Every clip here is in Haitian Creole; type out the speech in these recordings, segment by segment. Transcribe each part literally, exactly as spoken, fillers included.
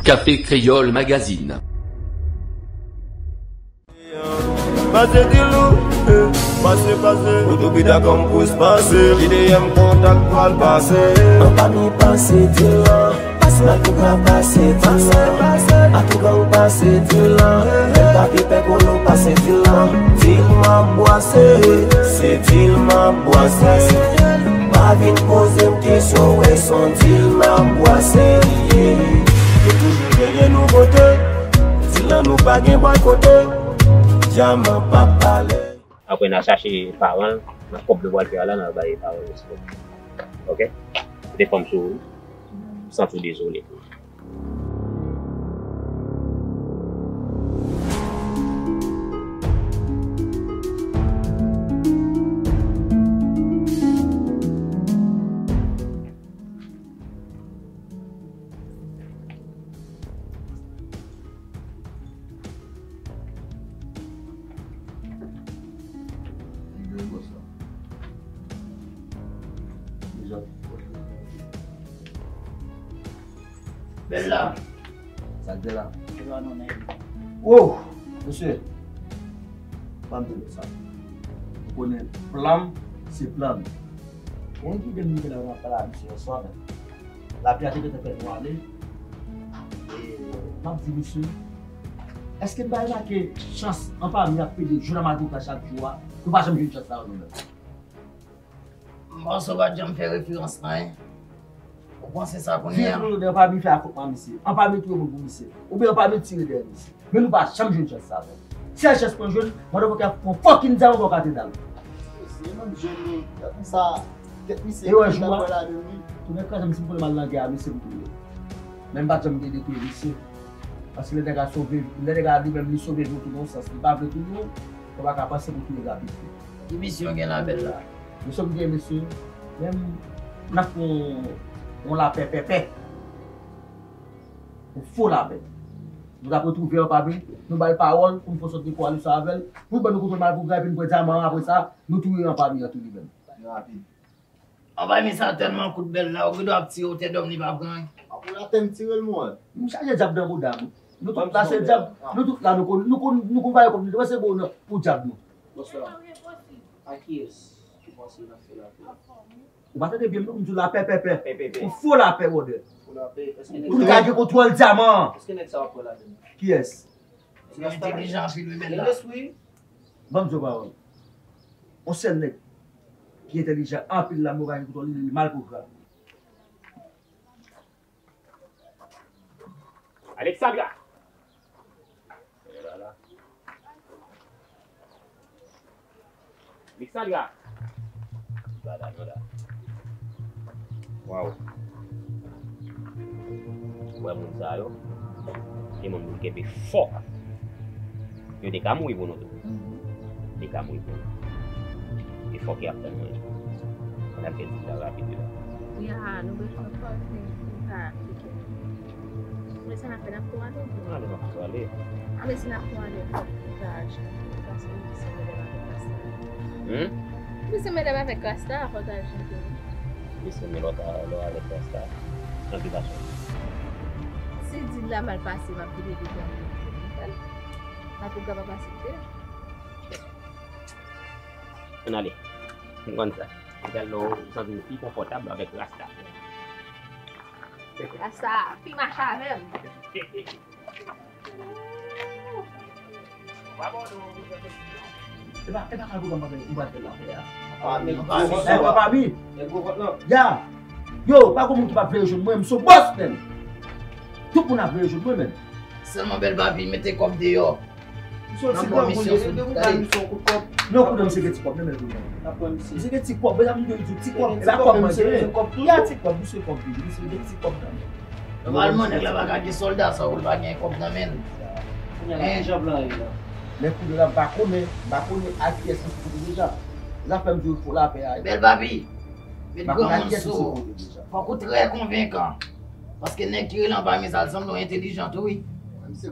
Café Créole Magazine. Pase di lou, eh, pase, pase. Ou tou pita kòm pous pase. J D M kontak pral pase. Anpami pase di lan. Pase. Atouka pase di lan. Atouka ou pase di lan. Bèl papi pè kolo pase di lan. Di l m ap bwase. Se di l m ap bwase. Pa vin poze m kesyon, wè s on di l m ap bwase. Nou toujou genyen nouvote. Di l lan nou pa gen bòykote. Dyaman p ap pale. Apre n a chache paran l, nan kòb nou pral fè a la, n a bay paran l respè. Oke? Ou te fè m souri, m santi w dezole. Bella. Sa k gen la? Bella non nèg. Oh, mesye. Ban m di nou sa. Ou konnen plan m, se plan m. Ou konn ki de nouvèl mwen ap pale a misye yè swa menm. Lapli a te gentan fè nou ale. E m ap di misye, èske n pa remake chans Anpami ap pede jou nan maten chak jou a? Nou pa janm jwenn chans sa yo nou menm. M panse w pa t janm fè referans nan, en. Ou panse sa kounye a? Vye tou lode Anpami fè afwontman misye. Anpami touye moun pou misye. Oubyen Anpami tire dèyè misye. Men nou pa janm jwenn chans sa, frè. Sèl chans mwen jwenn, motherfucker ap pran fucking zam anba katedral. Se menm jèn li, gad konsa, tèt misye. E wè jou a, tounen kraze m si m konnen m al nan gè a, misye m touye. Men m pa t janm gen de touye misye. Paske lè nèg a sove, lè nèg a li menm li sove vi w tou nan yon sans, li pa vle touye w, ou pa ka panse pou touye l rapid vre. Ki misyon gen la, Bella? Misyon m gen, mesye, menm n ap fè yon, yon lapè pèpè. Yon fo lapè. Nou t ap retwouve Anpami, nou ba l pawòl pou n fè yon sòt de koalisyon avè l, pou l ban nou kontwòl Malpougra, epi n pran dyaman an, apre sa, nou touye Anpami an tou li menm. Rapid. Anpami sa tèlman kout Bella, ou gen dwa ap tire w tèt dòm li pa pran. Apre la tè m tire l mwen. M chaje dyab nan bouda m. Nou tout la se dyab, nou tout la nou konn, nou konn, nou konn vale kòb nou, se bon pou dyab nou. Bòs la. A kiyès ou panse n ap fè lapè? Ou pa tande byen m di w lapè pèpè. Pè, pè, pè. Yon fo lapè, brother. Fo lapè. Èske nèg sa, pou nou ka gen kontwòl dyaman an. Èske nèg sa w ap pran ladann? Kiyès? Nèg entèlijan anpil wi, Bella. Gen lespri. Ban m di w pawòl. Yon sèl nèg ki entèlijan anpil la, men w pa gen kontwòl li, li Malpougra. Alexandra! Alexandra! La, la, non, la. Waw. Ou wè moun sa yo? Gen moun pou kenbe fò. Yo te ka mouri pou nou tou. Yo te ka mouri pou nou. E fò ki ap tann mwen. N ap fè ti jan rapid la. Ya, nou bezwen fòse pou ta aplike. Men sa n ap fè, n ap tou ale tou. Ale, n ap tou ale. A, men si n ap tou ale, fòk nou ta achte. Paske nou se medam avèk rasta. Hmm? Nou se medam avèk rasta, fòk ta achte. Li se men lòt a, lò avèk rasta. Nan ki fason? Si dil la mal pase, m ap vide li pou anpil. Malpougra pa pase kote a. Ann ale. M konn sa. Egal lè w santi w pi konfòtab avèk rasta. Rasta pi mache avè m. E pa, e pa ka pwogram pa fè ou pa fè l la fè a. Ah, nèg gwo vant la. Nèg gwo vant la. Nèg gwo vant la. Ya. Yo, pa gon moun ki pa vle jwenn mwen, m se yon bòs, menn. Tout moun ap vle jwenn mwen, menn. Sèlman Bèl Papi mete kòb deyò. Misye ti granmoun li ye, depi w bay misye yon kout kòb. Non, kout nan misye gen ti kòb, men men kout nan. Misye gen ti kòb, men sa m di w ti kòb, e pa kòb manje. Ya ti kòb, misye kòb li, misye gen ti kòb nan men. Nòmalman, nèg la pa ka gen sòlda san pou l pa gen kòb nan men l. Kounye a la, ki jan plan ye la? Men kounye a la, m pa konnen, m pa konnen a kiyès misye koute deja. Zafè m di w fo lapè a. Bèl Papi, met granmoun sou ou. Fòk ou trè konvenkan. Paske nèg ki rele Anpami sa, l sanble w entèlijan tou, wi.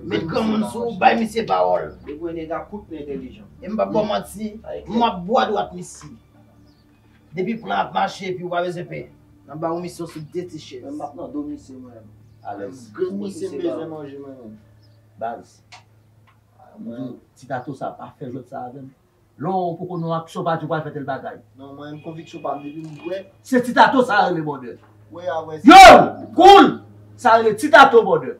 Met granmoun sou ou, bay misye pawòl. Li voye nèg a kout men entèlijan. E m p ap ba w manti, m ap bwa dwat misye. Depi plan ap mache, epi w pa bezwen pè. N ap ba w misyon sou de ti chèz. Men m p ap nan do misye, mwen. Alèz. Grenn misye m bezwen manje mwen menm. Baz. Mwen, ti tato sa, pa fè jwèt sa avè m. Lè w poko nan aksyon, pa di w pral fè tèl bagay. Non, mwen menm konviksyon pa m, depi m bwè. Se ti tato sa rele bòdè. Wè, a wè. Yo! Cool! Sa rele ti tato bòdè.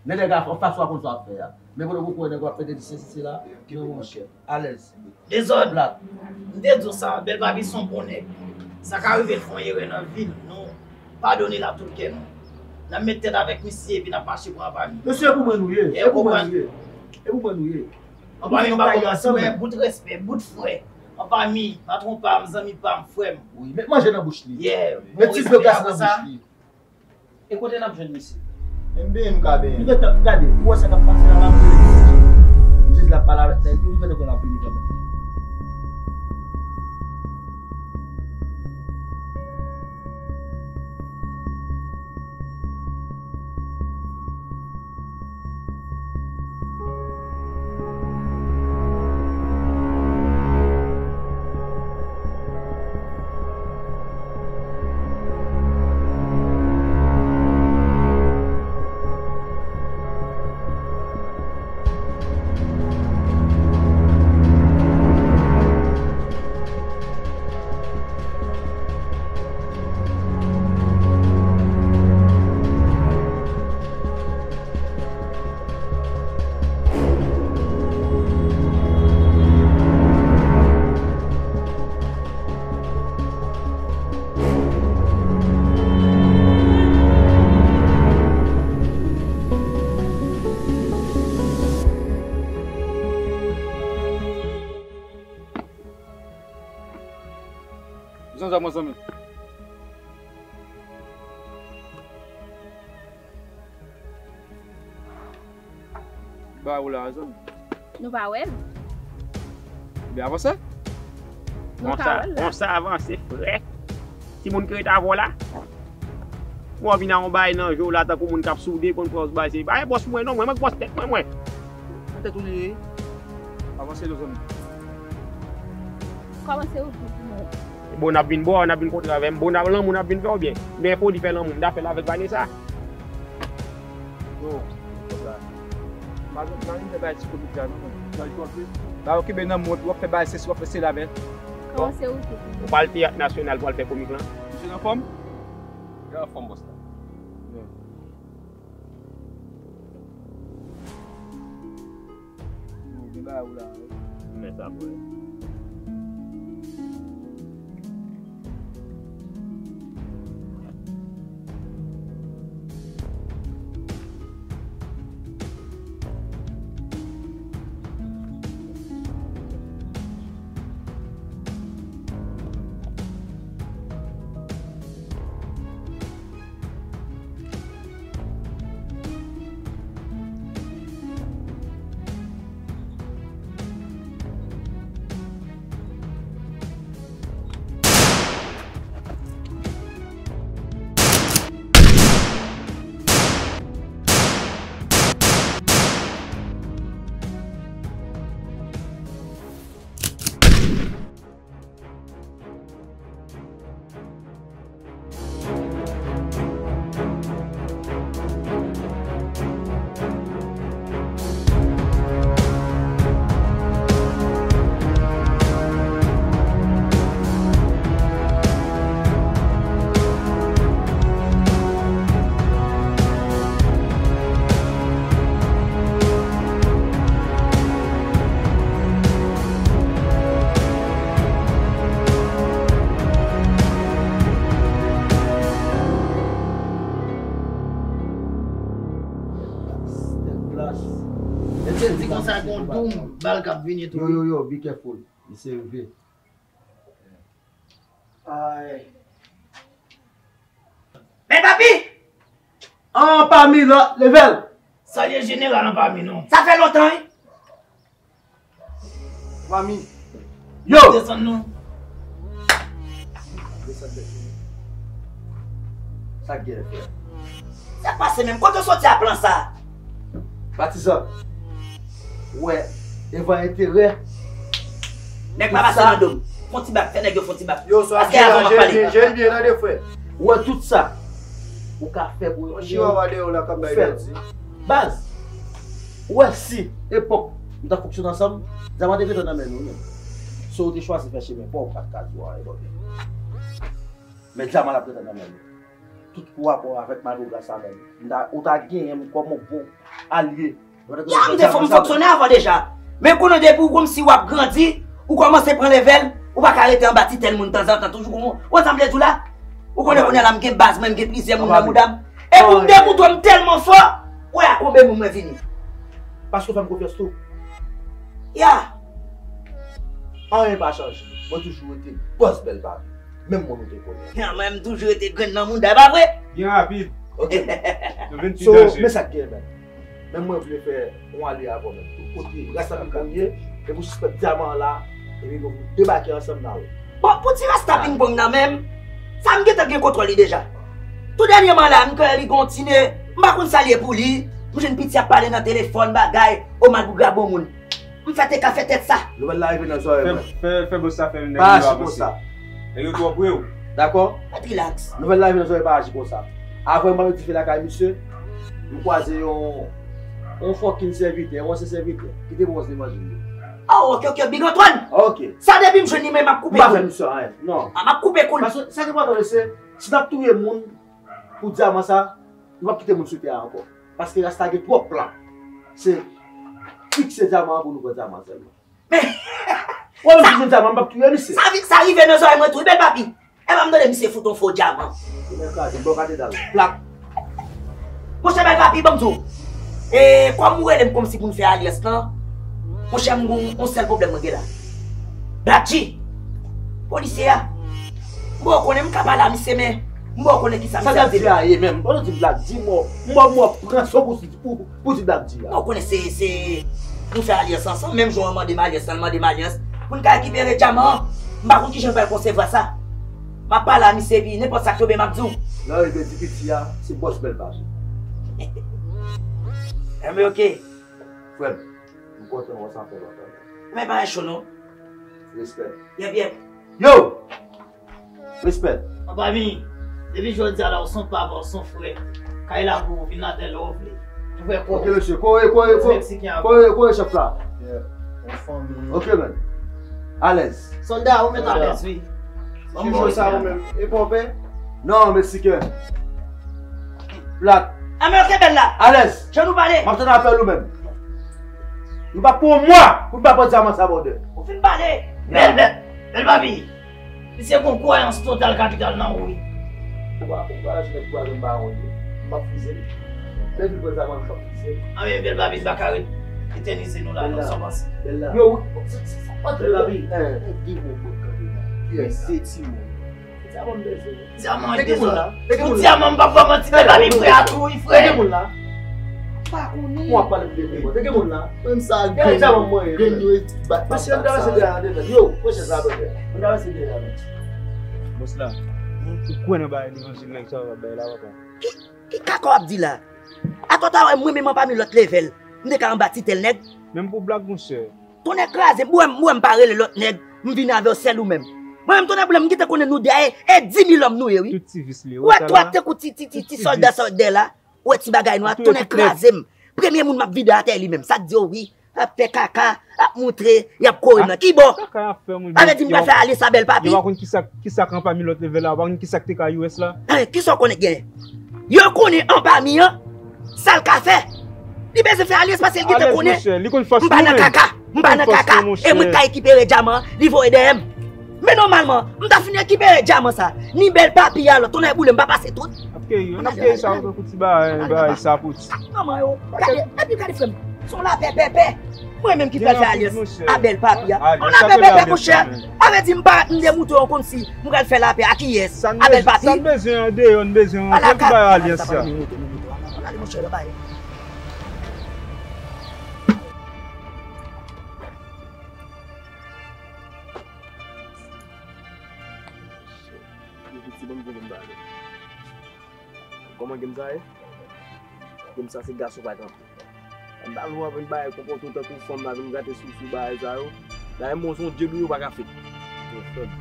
Nèg a anfas ou a konn sa w ap fè a. Men pandan w poko wè nèg w ap fè de sesi la, non, monchè. Alèz. Dezòd. Blat. M te di w sa, Bèl Papi se yon bon nèg. Sa ka rive l fè yon erè nan vi l, nou padone l ak tout kè nou. N ap met tèt avèk misye epi n ap mache pran anpami. Mesye, e pou mwen nou ye. E pou mwen nou ye. E pou mwen nou ye. Anpami, pa kòmanse wè, bout respè, bout frè. Anpami, patwon pa m, zanmi pa m, frè m. Wi, met manje nan bouch li. Yeah. Met ti dlo glas nan bouch li. E kote n ap jwenn misye? M benyen, m ka benyen. Nou gentan gade, ou wè sa k ap pase la, n ap rele misye. M di l ap pale avèk nèg yo, ou gentan kwè l ap vini kanmenm. Zanzan, mon zanmi. Ba ou la, zanmi. Nou pa wè l. Ebyen, avanse. Nou ka wè l la. Konsa, avanse, frè. Timoun ki ret avè w la. Mwen vin a yon bagay nan je w la, tankou moun k ap soude, konn pran yon bagay, se bagay bòs mwen, non, mwen, mwen bòs tèt mwen, mwen. Nan tèt ou li ye. Avanse, non, zanmi. Kòmanse ouvri pou mwen. Bon, n ap vin bò, n ap vin kontre avè m. Bon, n ap, lanmou n ap vin fè oubyen? Oubyen foli fè lanmou, m ta fè l avèk Vanessa. Yo, konsa. Mari, mari m fè bagay ti komik la, non, mwen. Ba yo kenbe nan mwen, w ap fè bagay sesi, w ap fè sela avè l. Kòmanse ouvri pou mwen. Ou pral teyat nasyonal pou al fè komik lan? Misye nan fòm? Li anfòm, bòs la. Yo, gen bagay ou la, wi. Men sa vre. Tèt glas. Mesye di konsa gon doum bal k ap vini tou. Yo, yo, yo, be careful. Misye rive. Ay. Bèl Papi! Anpami, leve l! Salye jeneral Anpami non. Sa fè lontan, wi. Anpami. Yo! Desann non. Desann tèt ou. Sa k gen frè? Sa k pase menm? Kote w soti a plan sa? Patizan. Ou wè, devan enterè. Nèg pa pase nan do m. Fon ti bak, fè nèg yo fon ti bak. Yo, so ap jere, jere byen tande frè. Ou wè tout sa. Ou ka fè pou yon chiwawa deyò la k ap bay pèdi. Baz, ou wè si epòk nou t ap fonksyone ansanm, dyaman te gentan nan men nou, wi, menm. So, ou te chwazi fè chemen pa w, ou pa t ka di w anyen, bòbè. Men dyaman l ap gentan nan men nou. Tout pou rapò avèk Madouga sa menm. M ta, ou ta genyen m kòm yon bon alye. Ya, m te fò m fonksyone avan deja. Men konnen depi w kòmsi w ap grandi, ou kòmanse pran levèl, ou pa ka rete anba titèl moun tanzantan, toujou kòman. Ou wè sa m vle di w la? Ou konnen kounye a la m gen baz mwen, m gen plizyè moun nan mouda m. E pou m demoutre w, m tèlman fò, ou wè a konbyen moun mwen vini. Paske w fè m konfyans tou. Ya. Anyen pa chanje. Mwen toujou rete bòs bèl pa. Menm mwen nou te konnen. Ya, mwen m toujou rete grenn nan mouda, e pa vre? Byen rapid. Ok. Nou vin pi danje. So, men sa k gen, men. Men mwen vle fè yon alye avè w menm. Pou kote rasta pingpong ye, epi w sispèk dyaman an la, epi nou debake ansanm nan. Bon, pou ti rasta pingpong nan menm, sa m gentan gen kontwòl li deja. Tou dènyèman la, m kwè li gon ti ne, m pa konn sa l ye pou li, m jwenn piti ap pale nan telefòn, bagay, o Madouga bon moun. M fè te ka fè tèt sa. Nouvèl la rive nan zòrèy mwen. Fè, fè, fè bòs sa fè nèg yo avanse. Pa aji konsa. Nèg yo twò pre w. Dakò? Mèt rilaks. Nouvèl la rive nan zòrèy, pa aji konsa. Avan m ap dife lakay misye, m kwaze yon, yon fucking sèvitè, yon ansyen sèvitè, ki te pran yon evanjil yo. Oh, ok, ok, Big Antoine. Ok. Sa depi m jwenn li, men m ap koupe kou l. M pa fè misye anyen, non. Ah, m ap koupe kou l. Paske sa ki enpòtan, se, si n ap touye moun pou dyaman sa, nou p ap kite moun sou tè a ankò. Paske rasta gen twòp plan. Se fikse dyaman an pou nou pran dyaman sèlman. Men, wè, m di dyaman, m p ap touye misye. Sa, sa rive nan zòrèy mwen tou, wi, bèl papi. Epa m tande misye fout on fo dyaman. Mwen kraze, m ba w katedral. Plak. Monchè, bèl papi, ban m di w. E, kòm ou rele m kòmsi pou n fè alyans lan, monchè, m gon on sèl pwoblèm mwen gen la. Black G, polisye a. M ba w konnen m ka pale a misye, men m ba w konnen kisa misye ap di. Sa Black G a ye menm? Ou di Black G, m ba w, m ba w pran sa w pou pou, pou ti Black G a. Ou konnen se, se, nou fè alyans ansanm, menm jan w mande m alyans lan, l mande m alyans. Pou n ka rekipere dyaman an, m pa konn kijan l pral konsevwa sa. M ap pale a misye epi nenpòt sa k tonbe m ap di w. Lè w rive di piti a, se bòs bèl pa. Enben, ok. Frè m, m kontan wè w, sa fè lontan. Men pa gen cho non. Respè. Yèp, yèp. Yo! Respè. Anpami, depi jodi a la, ou se yon papa, ou se yon frè. Kay la pou ou, vin atè lè ou vle. Ou fè kò. Ok, mesye. Kore, kore, kore, kore, kore chèf la. Yeah. Yon fanmi. Ok, man. Alèz. Sòlda, ou mèt alèz, wi. Ki jwe sa ou menm? E pa w pè? Non, Meksiken. Plat. Anmè, ok, bèl la. Alèz. Jan nou pale. M ap tann apèl ou menm. Nou pa pran yon mwa pou n pa pran dyaman sa, brother. Ou fin pale. Bèl, bèl, bèl papi. Misye gon kwayans total kapital nan ou, wi. Ou pa, ou pa lage nèg twazyèm bawon li. M p ap fize l. Lè vin pran zam an, m p ap fize l. Anben, bèl papi, m pa ka ret etènize nou la, non, sa w panse? Bèl la. Yo, wi, se, se, se, antre la, wi. Gen gwo bout kanpe la. Yes. De timoun. Dyaman m bezwen. Dyaman m bezwen. Pou dyaman m p ap ba w manti, bèl papi, frè a tou, wi, frè. Te gen moun la. Pa konnen. Mwen ap pale pou de moun. Te gen moun la. Menm sa, grenn, grenn yo bat. Mesye, m travèse dèyè a, devan. Yo, pran chèz la, brother. M travèse dèyè a, men. Bòs la, ou kwè nan bagay levanjil nèg sa yo ap bay la, papa? Ki, ki kaka w ap di la? Atò w ta wè mwen menm anpami lòt levèl, m te ka anba titèl nèg. Menm pou blag, monchè. Tonnè kraze m, ou wè m, ou wè m pa rele lòt nèg, m vini avè w sèl ou menm. Mwen menm, tonnè boule m, m gentan konnen nou de a, e, e di mil òm nou ye, wi. Tout ti vis li, ou wè twa tankou ti, ti, ti, ti sòlda sa w dèyè la. Ou wè ti bagay nwa, tonnè kraze m. Premye moun m ap vide atè li menm. Sa k di yo wi, ap fè kaka, ap moutre, y ap kore m nan. Ki bò? Kaka y ap fè moun. Sa vle di m pral fè alyans a bèl papi. Yo pa konn kisa, kisa k anpami lòt levèl la, yo pa konn kisa k te ka U S la. Kisa w konnen k genyen? Yo konnen anpami an, sa l ka fè. Li bezwen fè alyans paske l gentan konnen. M pa nan kaka, m pa nan kaka. E mwen k ka rekipere dyaman an, li voye dèyè m. Men nòmalman, m ta fin rekipere dyaman sa. Ni bèl papi a lòt, tonnè boule, m pa pase tout. N ap keyi, n ap keyi sa yo tankou ti bagay, bagay sa pou ti. Manman yo, gade, epi gade frè m. Se yon lapè pèpè. Mwen menm ki pral fè alyans a bèl papi a. Yon lapè pèpè, monchè. Sa vle di m pa, m demoutre w kòmsi m pral fè lapè a kiyès? A bèl papi. Sa n bezwen andeyò, n bezwen rantre pou bay alyans sa. Gade, monchè, yo bay. Yo piti, ban m gwo pou m pale. Kòman game sa ye? Game sa se gason pa kanpe. M pa vle w ap vin bagay konpòte w tankou fanm la, vin grate sousou bagay sa yo. Dayè mwen se yon djed ou yo pa ka fè. Yo fè m.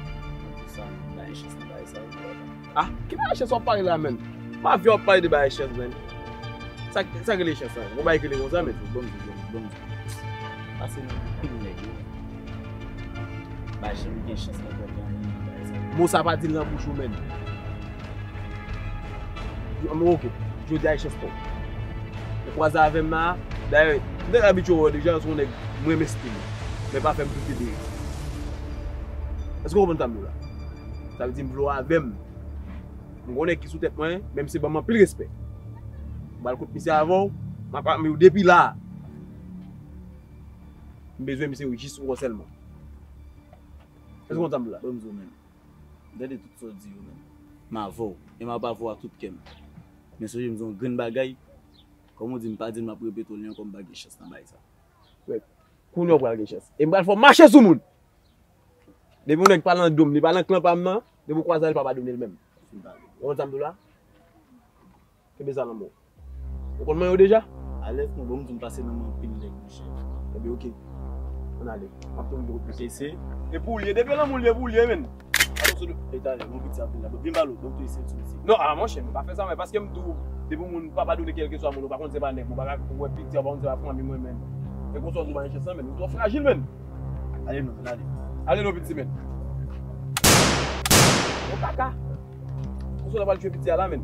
Sa, m pa gen chans nan bagay sa yo. Ah, ki bagay chans w ap pale la menm? Mafya w ap pale de bagay chans, menn. Sa, sa k rele chans la? Gon bagay k rele konsa, menn. Bon, bon, bon, bon. Pase nan pil nèg yo. Bagay chans, gen chans nan kò, gen anyen nan bagay sa. Mo sa pa di l nan bouch ou, menn. Yo, men ok, jodi a e chans pa w. Ou kwaze avè m la, dayè, m te abitye wè w deja, se yon nèg mwen renmen stil ou. Men pa fè m doute de ou. Èske w konprann sa m di w la? Sa vle di m vle w avè m. M konnen ki sou tèt mwen, men misye ban m anpil respè. M pral kot misye avè w, m ap ame w depi la. M bezwen misye jis wè w sèlman. Èske w konprann sa m di w la? Bon, m di w menm. M tande tout sa w di yo menm. M avè w, e m ap avè w ak tout kè m. Men sonje m di w yon grenn bagay, kòm ou di m pa di l m ap repete w li ankò, m pa gen chans nan bagay sa. Frè, kounye a w pral gen chans. E m pral fè w mache sou moun. Depi yon nèg pa nan do m, li pa nan klan pa m nan, depi w kwaze a, li pa padone l menm. Ou konn sa m di w la? Kenbe sa nan men w. Ou konn manyen w deja? Alèz, non, bon, m di m pase nan men anpil nèg, monchè. Ebyen, oke. Ann ale. M ap tounen kote misye. E pou w li ye, depi nan men w li ye, pou w li ye, menn. Alò, sou de, e talè, bon, piti anpil la. Bon, vin ba l, bon, tou eseye sou misye. Non, a, monchè, men pa fè sa, men paske m di w, depi yon moun pa padone kèlkeswa moun, ou pa konn se pa nèg mwen, ou pa ka wè piti, ou pa konn se pa fanmi mwen, menn. E konsa w di w pa gen chans, menn. Ou twò frajil, menn. Ale non, ale. Ale non, piti, menn. Bon, kaka. Konsa w pral tchwe piti a la, menn.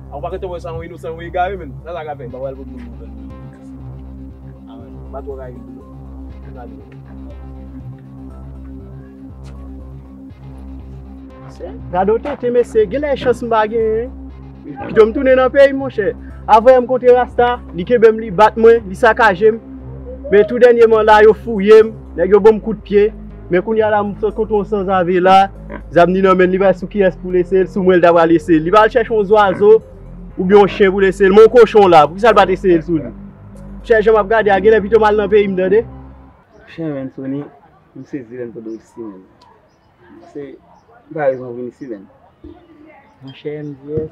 A, ou pa gentan wè sa yon inosan, yon egare, menn. Sa sa ka fè? M pa pral pot moun nouvèl. A, menn. M pa twò ka ri pou nou. Ann ale. Gade w tenten, mesye, genlè e chans m pa genyen. Pito m tounen nan peyi m, monchè. Avanyè m kontre Rasta, li kenbe m, li bat mwen, li sakaje m. Men tou dènyèman la, yo fouye m, nèg yo ban m kout pye. Men kounye a la, m sot kontre yon sanzave la, zam ni nan men l, li pa sou kiyès pou l eseye l, sou mwen l ta pral eseye l. Li pral chèche yon zwazo oubyen yon chen pou l eseye l, men yon kochon la, poukisa l pa t eseye l sou li? Chè, jan m ap gade a, genlè pito m al nan peyi m, tande. Chen, menn, Sony, m sezi lè m tande w isi, menn. Se, m pa rezon vin isi, menn. Monchè, M D S,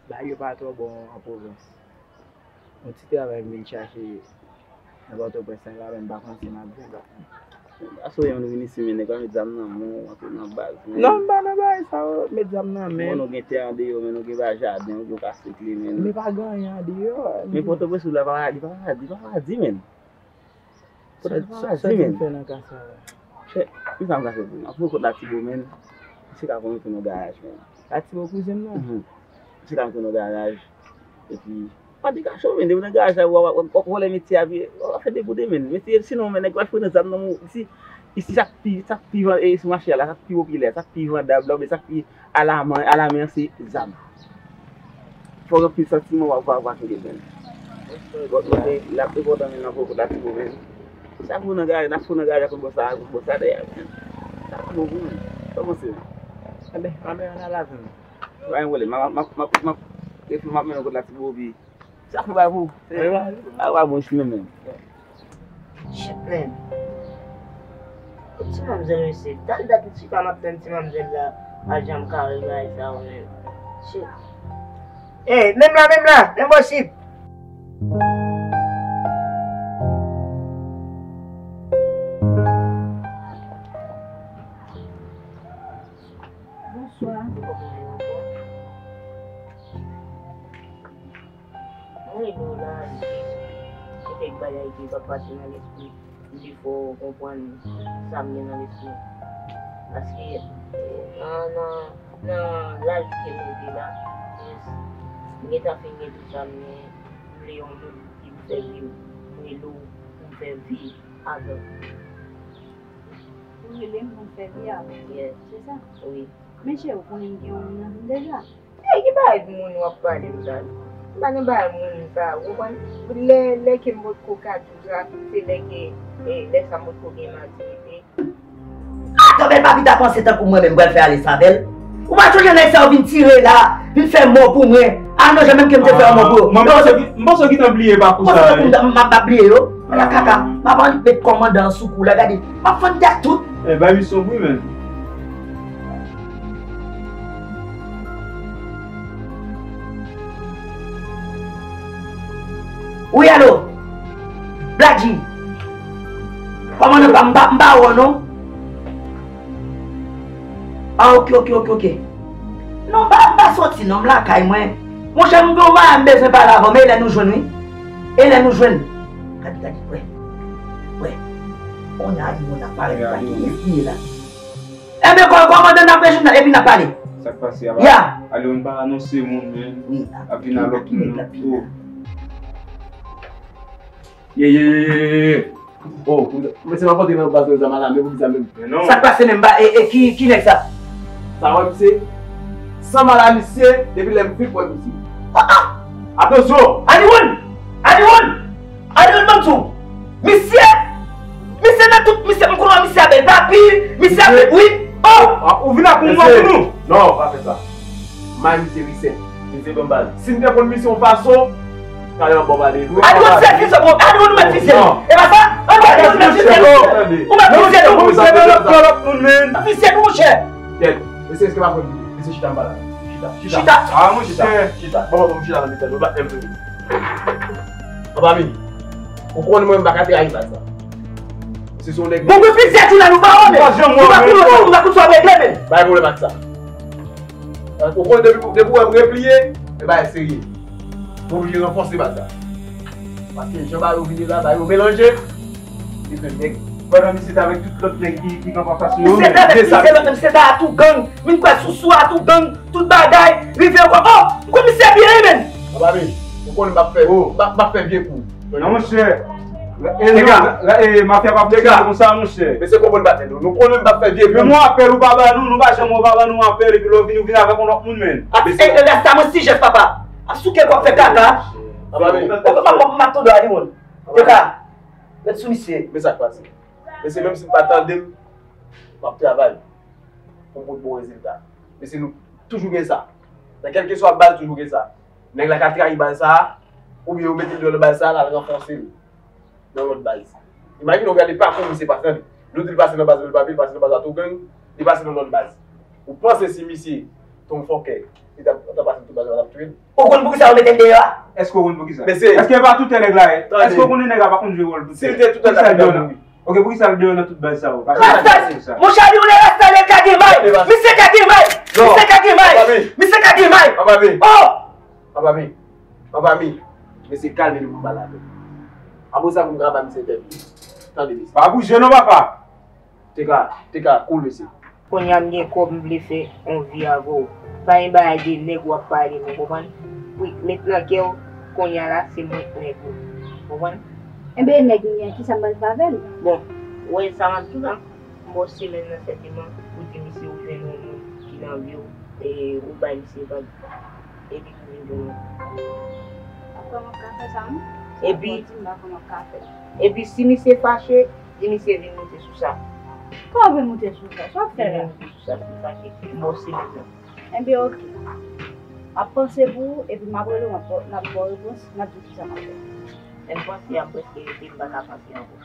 bagay yo pa twò bon an pwovens. Yon ti travay m vin chache nan Pòtoprens la, men m pa konn si m ap jwenn. Aswè, yon nou vin isi, men nèg pa met zam nan men w, antre nan baz, men. Non, m pa nan bagay sa yo, met zam nan men. Bon, nou gen tè andeyò, men nou gen ba jaden, nou gen kase kle, men. Men pa gen anyen andeyò. Men Pòtoprens ou la, pa, li pa, li pa di, men. Sa, sa di, men. Fè nan ka sa la. Chè, kisa m ka fè pou nou? Ap voye kont Latibo, men. Misye ka konn mete nou garaj, men. Latibo kouzen m nan? Mhm. Misye ka mete nou garaj. Epi, pa dekache w, men. Depi nan garaj la, w ap, w ap, w ap vòlè metye a, epi w ap fè deboude, men. Metye, sinon, men, nèg pral foure zam nan men w. Isi, isi, sa k pi, sa k pi van-, e, sou mache a la, sa k pi popilè, sa k pi vandab la, oubyen sa k pi a la men, a la men an se zam. Fò w gen plis santiman w ap, w ap, w ap kenbe menm. Bon, kote, l ap enpòtan menm nan poko Latibo menm. Sa pou nan garaj, n ap fou nan garaj ak bò sa, ak bò sa dèyè menm. Sa pou bon pou menm. Sa w panse menm? Enben, anben, ann al avè m. Pa gen pwoblèm, m ap, m ap, m ap, m ap, m ap mennen w kot Latibo, epi sa pou bay pou. Sa va bon isi menm menm. Shit, man. E ti manmzèl, mesye. Tal dat m ti pa m ap tann ti manmzèl la, pa janm ka regle bagay sa yo, man. Shit. Ey, menm la, menm la, menm bò sid. Bonswa. Mwen rele w la, se kèk bagay ki p ap pase nan lespri m, epi fò w konprann sa m gen nan lespri m. Paske, nan, nan, nan laj ke m rive la, m gentan fin gen tout sa m gen, m vle yon moun ki pou fè vi m, m rele w pou m fè vi avè w. Ou rele m pou m fè vi avè w? Yeah. Se sa? Wi. Men cheri, ou konnen m gen yon moun nan vi m deja. Ey, ki bagay moun w ap pale m sa? M pa nan bagay moun sa, ou konprann? Lè, lè ke m potko ka di w sa, se lè ke, e, lè sa m potko gen matirite. Atan, bèl papi ta panse tankou mwen menm pral fè alens avè l. Ou pa sonje nèg sa yo vin tire la, vin fè mò pou mwen. A non, jan menm ke m te fè yon mò pou yo. M panse w gentan bliye pa kou sa. M ap, m ap bliye yo. Ala kaka, m ap annik met kòmandan an sou kou la, gade. M ap fann tèt tout. E, bay misyon pou menm. Wi, alo. Black G. Kòmandan pa, m pa, m pa wè w non. Ah, ok, ok, ok, ok. Non, m pa, m pa Soti non m lakay mwen. Monchè, m gen yon bagay m bezwen pale avè w, men e lè nou jwenn, wi. E lè nou jwenn. Gade, gade, wè. Wè. Kounye a, li moun ap parèt la, ki li ye la. Enben, kò, kòmandan n ap rejwenn nan, epi n ap pale. Sa k pase a? Ya. Alewon pa anonse moun, men. Wi, ap vin a lòt moun. Ye, ye, ye, ye, ye, ye. Oh, mesye pa pote nan baz zam a la, men pou ki sa menm? Men non. Sa k pase menm? Ba, e, e, ki, ki nèg sa? Sa wè misye? Sanm a la misye, depi lè m fin wè misye. Ah, ah! Atansyon! Aliwon! Aliwon! Aliwon, ban m di w! Misye! Misye nan tout, misye, m konnen misye a bèl papi, misye a bèl, wi! Oh! Ah, ou vin ak yon mò pou nou? Non, pa fè sa. May misye reset. Misye ban m bal. Si m te konn misye yon fason, talè w ap ba w pale. Aliwon, se fizye, bon, Aliwon, ou mèt fizye nou. E pa sa? Aliwon, ou mèt fizye nou. Ou mèt fizye nou. Misye nan lòt kò lòt moun, men. Fizye nou, monchè. Kèt. Mesye, èske pa konn misye chita anba la? Chita, chita. Chita. Ah, monchè. Chita, chita. Bon, bon, bon, chita nan mitan nou, bat menm tou. Papa mi, ou konnen mwen, m pa ka trayi baz la. Misye se yon nèg. Bon, mwen fizye tou la, nou pa wè, men. Ou pa janm wè, men. Ou pa konnen, ou pa konnen sa w ap regle, men. Bay pwoblèm ak sa. Ou konnen depi, depi w wè m repliye, e bagay serye. Mwen oblije ranfòse baz la. Paske jan bagay yo vini la, bagay yo melanje. Li fè nèg. Pandan misye t avèk tout lòt nèg ki, ki kanpe anfas nou yo, men. Misye t avèk misye lòt, misye ta a tou gang. Vin kwè sousou a tou gang, tout bagay. Rive ankò. Oh, m konn misye byen, wi, men. Papa mi, ou konnen m ap fè, m ap, m ap fè vye kou. Non, monchè. E, non, e, mafya pa fonksyone konsa, monchè. Mesye, konprann batay nou. Nou konnen m ap fè vye kou. Men yon apèl ou pa ban nou, nou pa janm wè w pa ban nou apèl, epi lè w vini, ou vin avèk yon lòt moun, men. Ap, e, e, rasta mwen si jès, papa. Ap souke kòk fè kaka. Papa mi. Papa, m ap tande w, Aliwon. Teka. Ret sou misye. Men sa k pase. Mesye, menm si n pa tande m, m ap travay pou m pot bon rezilta. Mesye, nou toujou gen sa. Nan kèlkeswa baz, toujou gen sa. Nèg la ka trayi baz sa a, oubyen yo mete l deyò nan baz sa a, l al ranfòse l nan lòt baz. Imajine w gade pakou misye pase nan li. Nou di l pase nan baz Bèl Papi, li pase nan baz Atougang, li pase nan lòt baz. Ou panse si misye te yon fòkè, li t ap, t ap pase nan tout baz la, t ap touye l? Ou konn poukisa yo mete l deyò a? Èske w konn poukisa? Mesye. Èske e pa toutè nèg la ye? Tande. Èske w konnen nèg la pa konn jwe wòl toutè? Si l te toutè, l t ap mouri. Ok, poukisa l deyò nan tout baz sa yo? Rasta, monchè, li ou le rasta, li ka gen may. Misye ka gen may. Misye ka gen may. Misye ka gen may. Oh! Papa mi, papa mi, mesye, kalme nou pou m pale avè l. Apre sa, pou m ka ba misye tèt li. Tande, mesye. Pa bouje non, papa. Teka, teka, cool, mesye. Kounye a m gen kòb, m vle fè yon vi avè w. Pa gen bagay de nèg w ap pale, nou konprann? Wi, met nan kè w, kounye a la, se mwen k nèg ou. Konprann? Enben, nèg m gen, kisa m pral fè avè l? Bon, ou wè sa m ap di w la? M ba w semèn nan sètèman, ou di misye ou jwenn yon moun ki nan vi w, e ou bay misye vag. Epi pou vin jwenn ou. Kòman w ka fè sa menm? Epi, ou di m pa kòman w ka fè. Epi si misye fache, di misye vin moute sou sa. Kòman vin moute sou sa? Sa w ap fè la? Vin moute sou sa, si fache, m ba w semèn nan. Enben, oke. M ap panse pou ou, epi m ap rele w, m ap ba w, m ap ba w repons, m ap di w kisa m ap fè. Lè m panse a, m prèske rete, m pa ka panse ankò.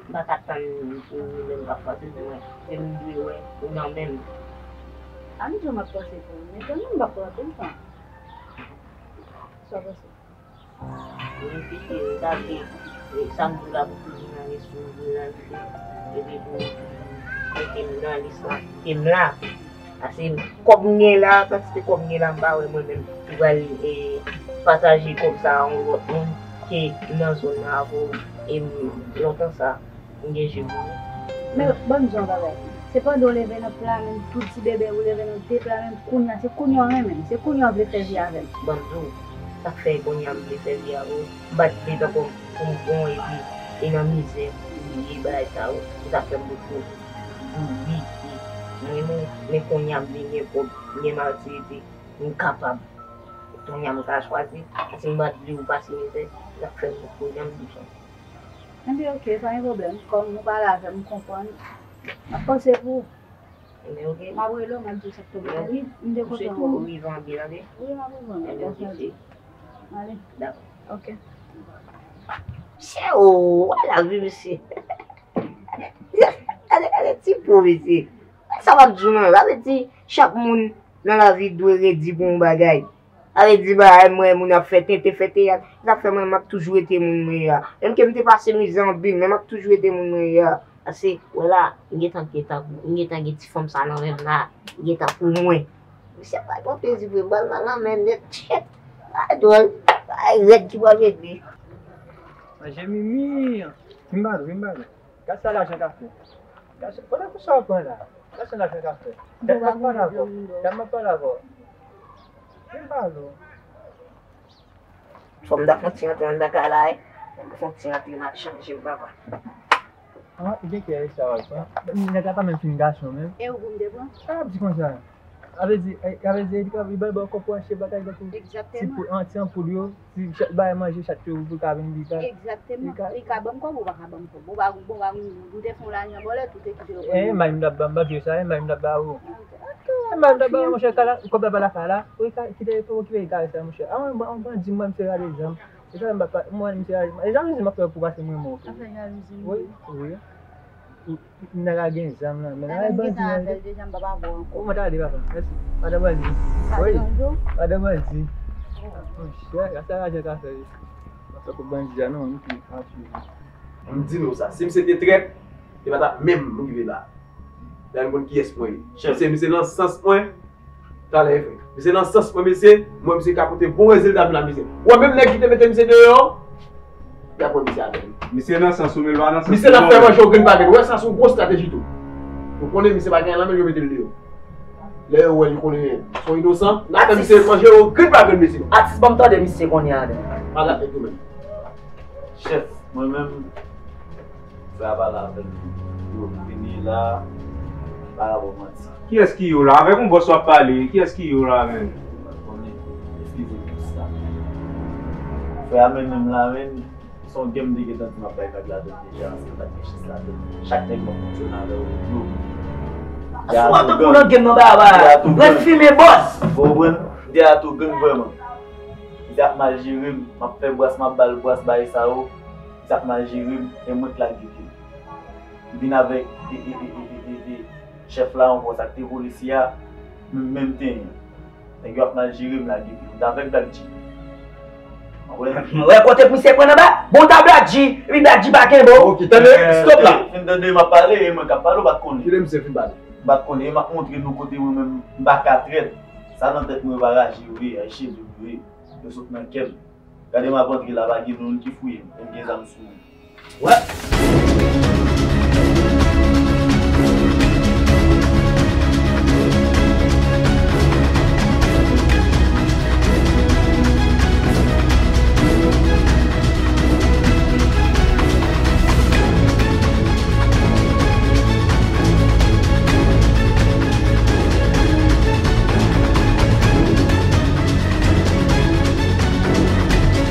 M pa ka tann pou ou menm k ap panse pou mwen. Men m dwe wè ou nan men m. A m di w m ap panse pou ou, men tann non, m p ap pran anpil tan. Sa w panse? M reflechi, m ta vle, e, sa m di w la pou toujou nan lespri m, vin nan lide, epi pou mete m nan lis la, kite m la. Paske kòb m gen la, kantite kòb m gen la, m pa wè mwen menm ki pral, e, pataje kòb sa a yon lòt moun ke m nan zòn nan avè w, e m, lontan sa, m gen je pou ou. Men, ban m di w yon bagay. Se pandan w leve nan pla menm, tou ti bebe, ou leve nan de pla menm, kounye a, se kounye a w renmen m, se kounye a w vle fè vi avè m. Ban m di w, sa k fè kounye a m vle fè vi avè w, m pa t vle tankou pou m bon epi e nan mizè, bliye bagay sa yo, se sa k fè m vle fè w. Wi, wi, m renmen w, men kounye a m vin gen kòb, m gen matirite, m kapab. Kounye a m ka chwazi, si m pa t vle ou pase mizè, sa k fè m kounye a m di w sa. Enben, oke, pa gen pwoblèm. Kòm ou pale avè m, m konprann. M ap panse pou ou. Enben, oke. M ap rele w, m ap di w sa k tonbe. Enben, oke. M te kontan wè w. Rive anpil, tande? Wi, m ap rive anpil. Enben, oke, cheri. Ale. Dakò. Oke. Chè, o, wè lavi, mesye. Gade, gade ti po, mesye. Sa m ap di w lan, sa vle di, chak moun nan lavi dwe redi pou yon bagay. Sa vle di, ba, mwen, moun ap fè tenten, fè teyat. Sa fè mwen, m ap toujou rete moun mwen ye a. Menm ke m te pase mizè anpil, men m ap toujou rete moun mwen ye a. Paske, wè la, m gentan, gentan, m gentan gen ti fanm sa nan men m la. M gentan pou mwen. Misye pa gon plezi vre, bal nan lanmè nèt, tchèt. Bagay dwòl, bagay rèd ki pral regle. Manje mimi, vin ba nou, vin ba nou. Gad sa lajan ka fè. Gad sa, kote pou sa w pran la? Gad sa lajan ka fè. Dat m ap pale avè w. Dat m ap pale avè w. Vin ba nou. Fò m ta fon ti rantre anndan kay la, wi. Fò m fon ti rantre, m al chanje m, papa. Ah, e gen kiyès sa w al pran? Nèg la pa menm fin gason menm. E ou pou m te pran? Sa w ap di konsa? Sa vle di, eh, sa vle di, li ka, li bay bò kòb pou achte bagay tankou ti pou, an, ti anpoul yo, ti chat bay manje chat yo pou ka vin li ka. Egzakteman. Li ka ban m kòb ou pa ka ban m kòb. Ou pa, ou pa, ou te fè yon lajan bòlèt, ou te kite yo. Eh, may m t ap ba, m pa vye sa, eh, may m t ap ba ou. Eh, may m t ap ba ou, monchè, kala, kòb la pa lakay la. Ou ka kite, pou okipe kay sa, monchè. Ah, on, on bandi, mwen, m fè gade zam. E sa m pa, pa, mwen, misye, e jalouzi m ap fè pou pase mwen mò. Afè jalouzi. Wi, wi. Nèg la gen zam nan men l. Ay, bandi, gentan avè l deja, m pa pa vè w ankò. Ou mèt ale, papa. Mèsi. Madan bandi. Wi. Madan bandi. Monchè, gad sa lajan ka fè wi. M ap fè pou bandi a non, m pi anfizye. M di nou sa, si misye te trèt, li pa t ap menm rive la. Dayè m konn kiyès mwen ye. Misye, misye nan sans mwen, Talè, frè. Misye nan sans mwen, mesye. Mwen, misye ka pote bon rezilta pou la, mesye. Ou wè menm nèg ki te mete misye deyò, y ap wè misye avè l. Misye nan sans ou, men l pa nan sans. Misye l ap fè manje o grenn pa grenn. Ou wè sa se yon gwo estrateji tou. Ou konnen misye pa gen anyen nan men l, yo mete l deyò. Lè yo wè li konnen se yon inosan, l ap fè misye manje o grenn pa grenn, mesye. Atis, ban m tande misye kounye a, non. Pale avèk yo menm. Chèf, mwen menm, frè a pale avè m. Yo, m vini la, pa rapò manti. Kiyès ki yo la? Avèk yon bòs w ap pale, kiyès ki yo la menm? Mwen konnen, eskize m pou sa. Frè a mennen m la menm, se yon game m te gentan di m ap bay vag ladan l deja, se pa t gen chans ladan l. Chak nèg m ap fonksyone avè yo, yo. Asou a tankou nan game nan ba a ba a. Rèd fimen bòs. Ou konprann? De a tou grenn vrèman. Misye ap mal jere m, m ap fè bras, m ap ba l bras, bagay sa yo. Misye ap mal jere m, e mwen k lage pye m. M vin avèk e, e, e, e, e, e, e, chèf la ankò, sa k te vole si a, m, menm tenyen. Nèg yo ap mal jere m, lage pye m. M t avèk Black G. Mwen wè kote misye pran nan ba, bon ta Black G, epi Black G pa kenbe w. Ok, tande, stop la. Fin tande, m ap pale, e mwen k ap pale, ou pa t konnen. Kite misye fin pale. M pa t konnen, e m ap montre nou kote mwen menm, m pa ka trèt. Sa nan tèt mwen pa raje vre, ay cheve vre. Yo sot nan kè m. Gade m ap antre la, pa gen moun ki fouye m, e m gen zam sou mwen. Wè.